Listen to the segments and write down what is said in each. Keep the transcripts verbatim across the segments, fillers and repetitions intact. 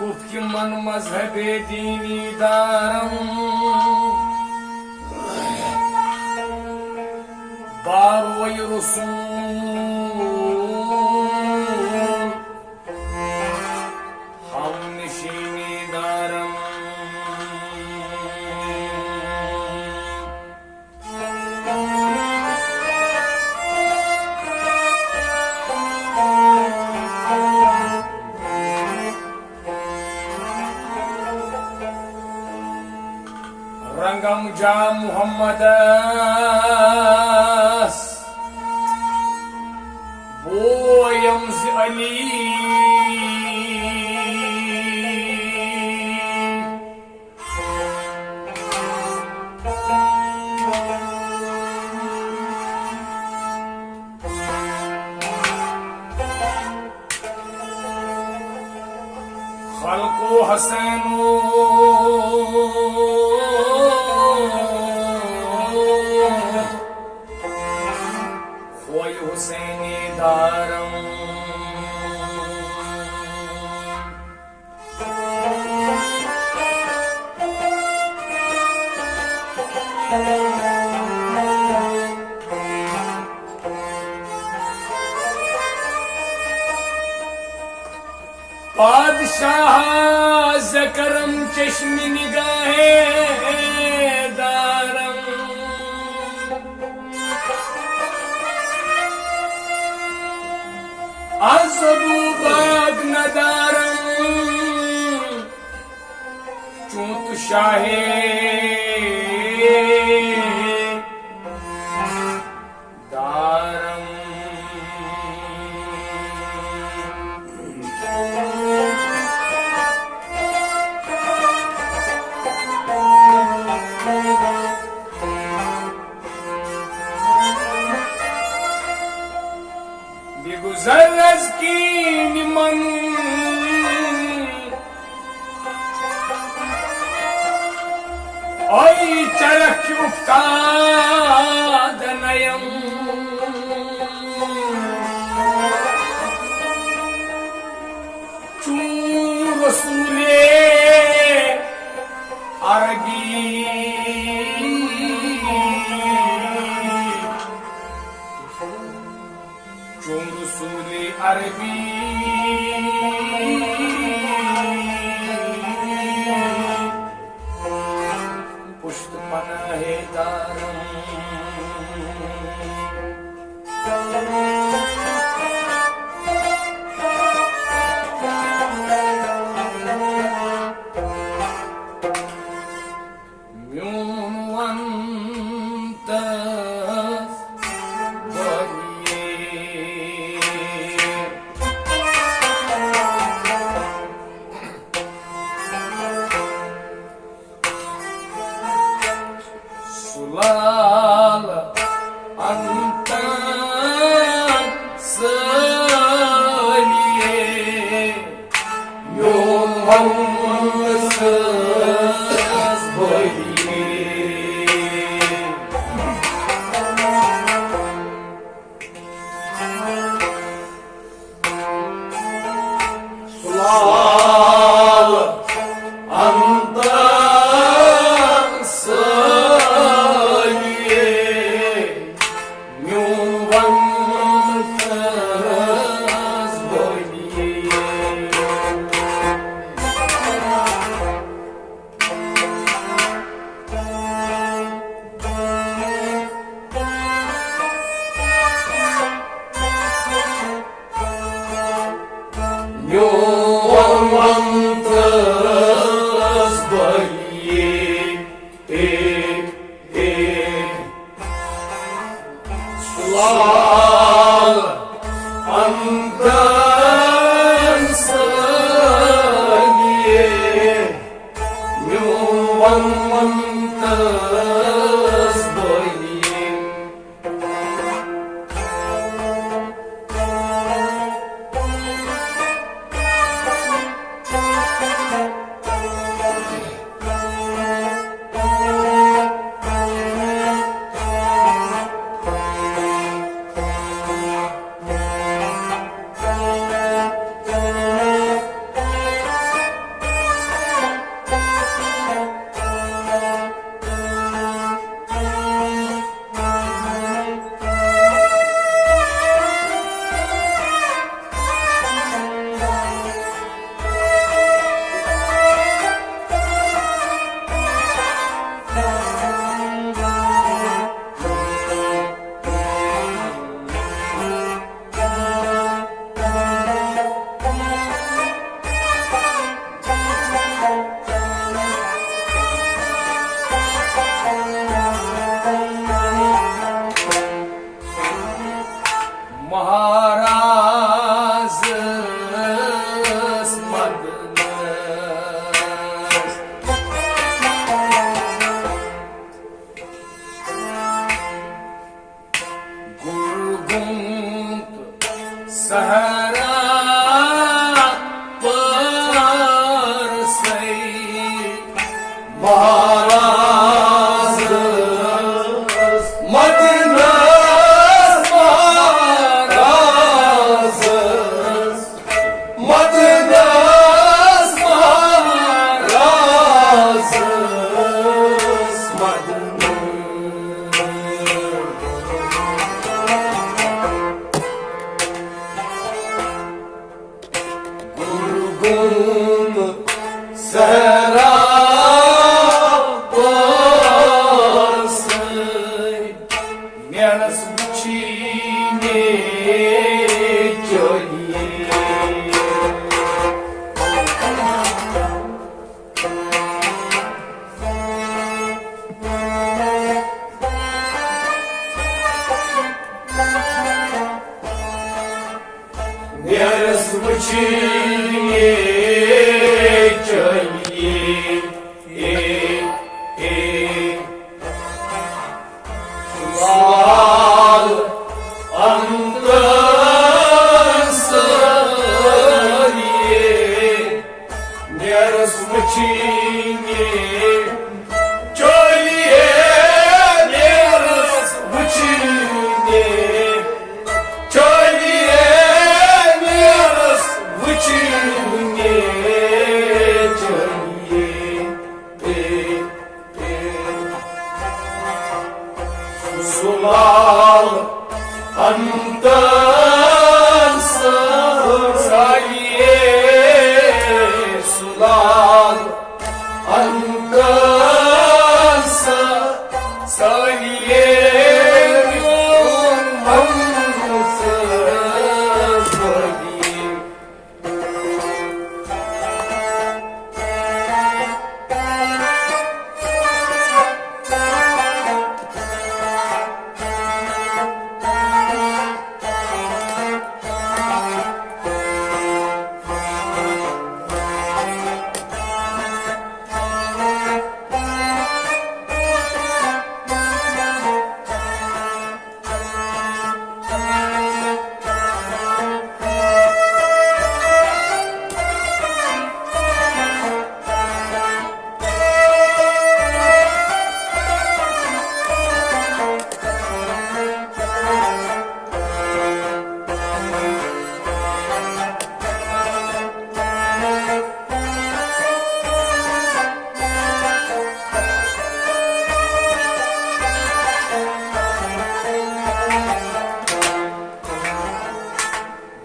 یِمن مذہب دینی دارن باروی رسول ہم نشینی دارن۔ رنگم جا محمدس بویم ز علی۔ خلقو حسینو خوی حسینی دارم۔ پادشاہ ز کرم چشم نگاہ دارم۔ از ابو باغ ندارم چونت شاہ دارم۔ بگذر از کین من، آی چرخ افتاد نیم۔ چون رسول عربی، چون رسول عربی، پشت پناہ دارم۔ میون ونت بریے۔ سلال انتن سلیے، میون ونس بلیے۔ سلال انت سلیے، میون ونس بلیے۔ میون ونتس بلیے، اے، اے۔ سلال انتن سلیے، میون ونتس بلیے۔ گوم صحرا پاسٕے، نیرس وٕچھِنۍ چولی۔ نیرس وٕچھِنۍ چولی۔ اے، اے، سُہ لال انتن سٲری۔ نیرس وٕچھِنۍ چولی، نیرس وٕچھِنۍ چولی، نیرس وٕچھِنۍ چولی۔ سُہ لال انتن سٲری، سُہ لال انتن سٲری، میون منصوری۔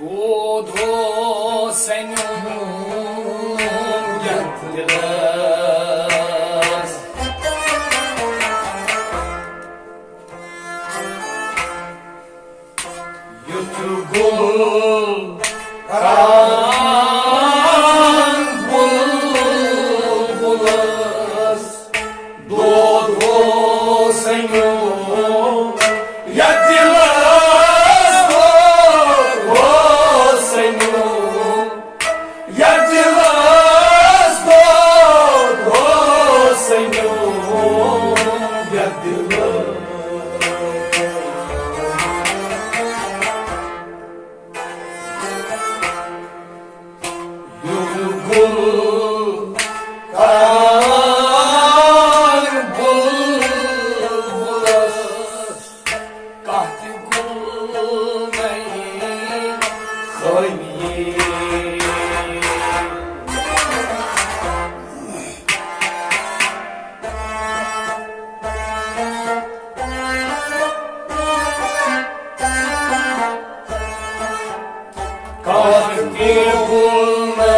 دود اوس سنیومُت یتھ دِلس۔ یُتھ گُل کران بُلبُلس۔ دود اوس سنیومُت یتھ دِلس، دود اوس سنیومُت یتھ دِلس، دود اوس سنیومُت یتھ دِلس۔ یُتھ گُل کران بُلبُلس، کانٛہہ تہِ گُل نَے خٲلی۔ کانٛہہ تہِ گُل نَے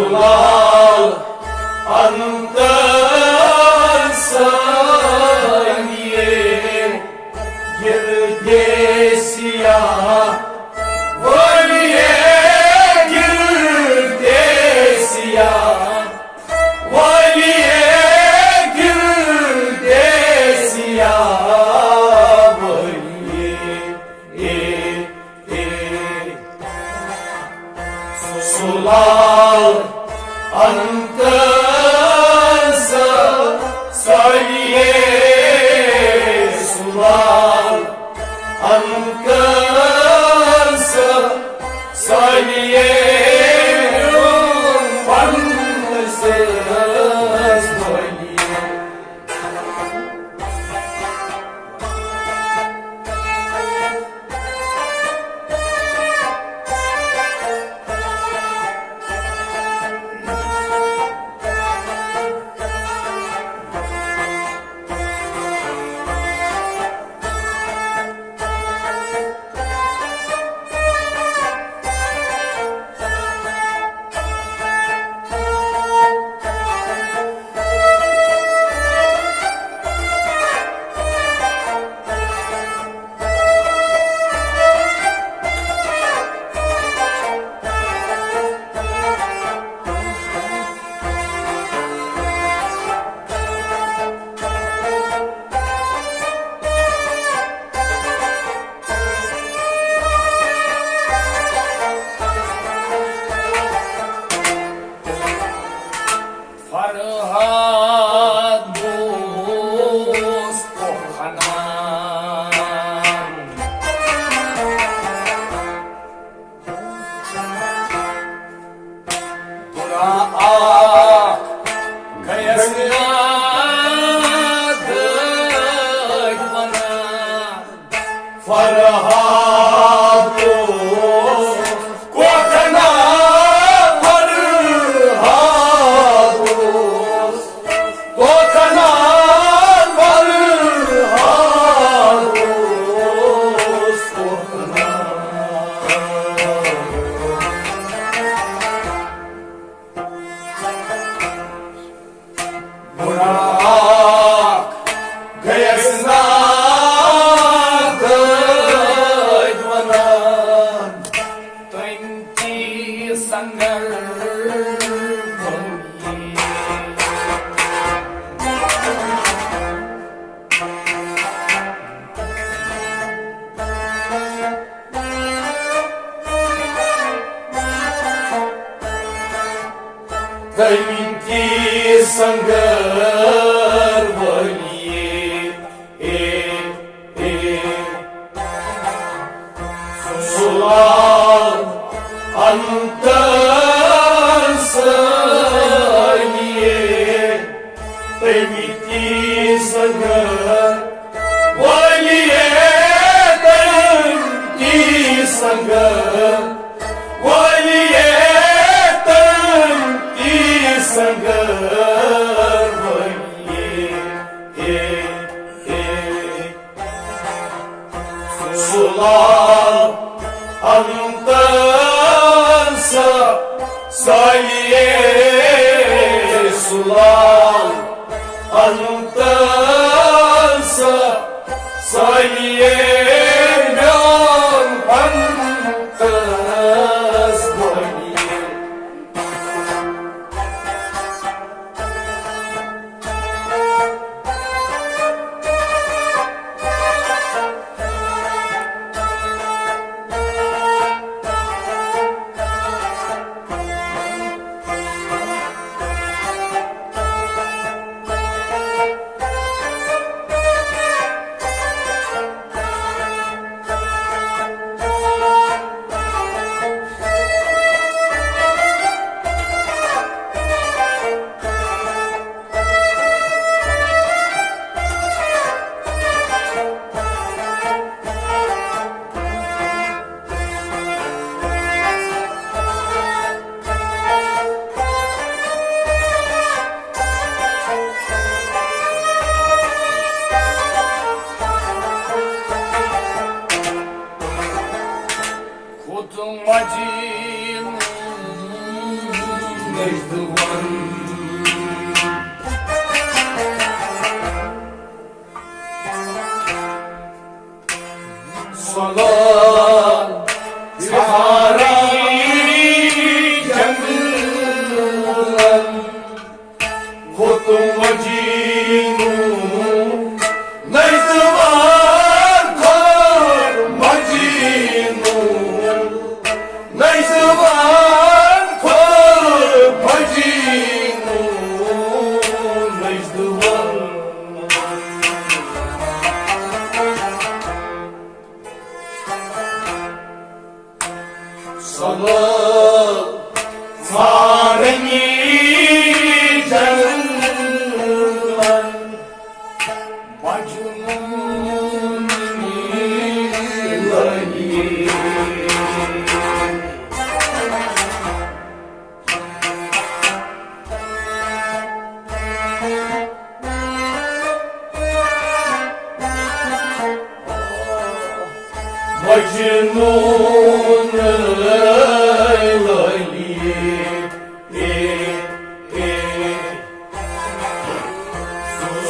لال انتر سالیے گردے سیاہ، ولیے گردے سیاہ، ولیے گردے سیاہ، ولیے اے، اے۔ سُہ لال انتر سا-، سالیے، سُہ لال انتر سا-، سالیے، پنس بلیے۔ فرہاد بوز کوہ کھنان۔ برا آکھ گیس ناد ونان۔ فرہاد اوس کوہ کھنان، فرہاد اوس کوہ کھنان، فرہاد اوس کوہ کھنان۔ برا آکھ گیس ناد ونان، تٔمۍ تی سنگر بھوٗمِی۔ تٔمۍ تی سنگر وٲلی اے، اے۔ سُہ لال انتر سٲلی اے۔ تٔمۍ تی سنگر وٲلی اے، تٔمۍ تی سنگر وٲلی اے، تٔمۍ تی سنگر وٲلی اے، اے، اے۔ سُہ لال انتر سا-، سالیے، سُہ لال انتر سا-، سالیے، میون پنتس بولیے۔ خود مجید صلوات سارے جنگلن کھوٚت مجنوٗن نزوان کھوٚت مجنوٗن نزوان کھوٚت مجنوٗن نزوان۔ صلوات سارے جنگلن مجنوٗن لگے۔ مجنوٗن لگے۔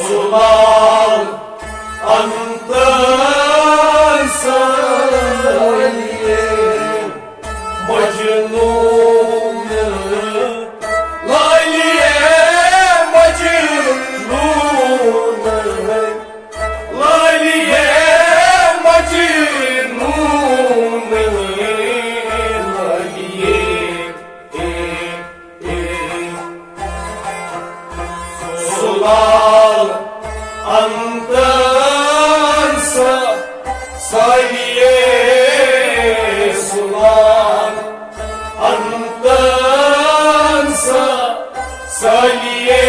سُلال انتن سلیے مجنون للیے مجنون للیے مجنون للیے۔ سُلال انتن سا سلیے سُلال انتن سا سلیے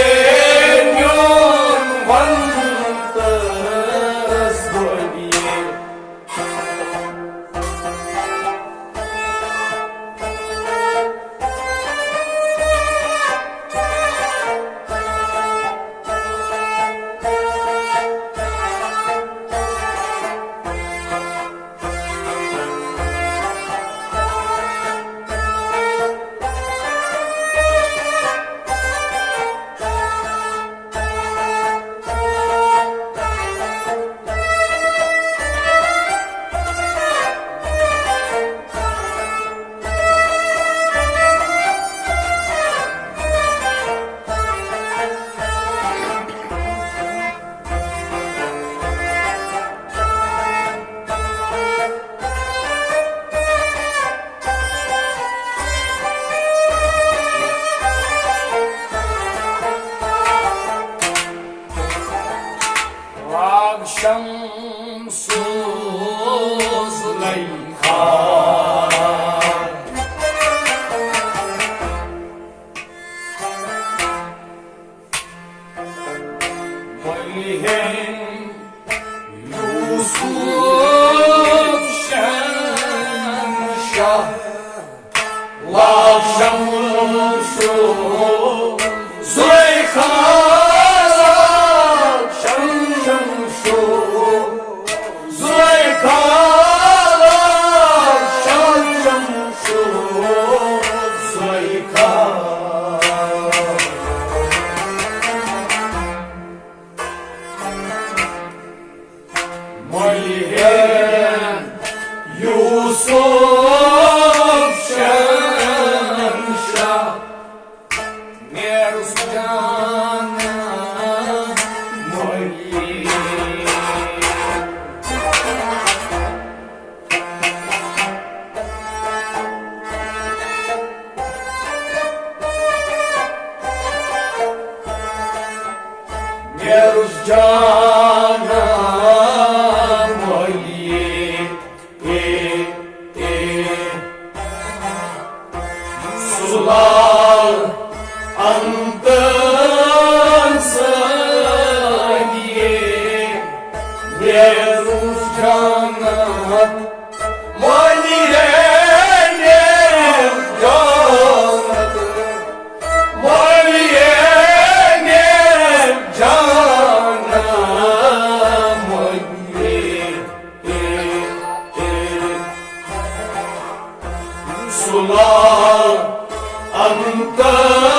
میون ونتس بلیے۔ راگ شمس زلیخا۔ ملہن یوسف شہنشاہ۔ لاکھ شمشو زلیخا، لاکھ شمشو زلیخا، لاکھ شمشو زلیخا۔ ملہن یوسف شہنشاہ۔ مےٚ رُس جان مٔلی۔ مےٚ رُس جان مٔلی۔ اے، اے، سُلال انتن سلیے، مےٚ رُس جان مٔلی۔ اے، مےٚ رُس جان مٔلی۔ اے، مےٚ رُس جان مٔلی۔ سُلال انتن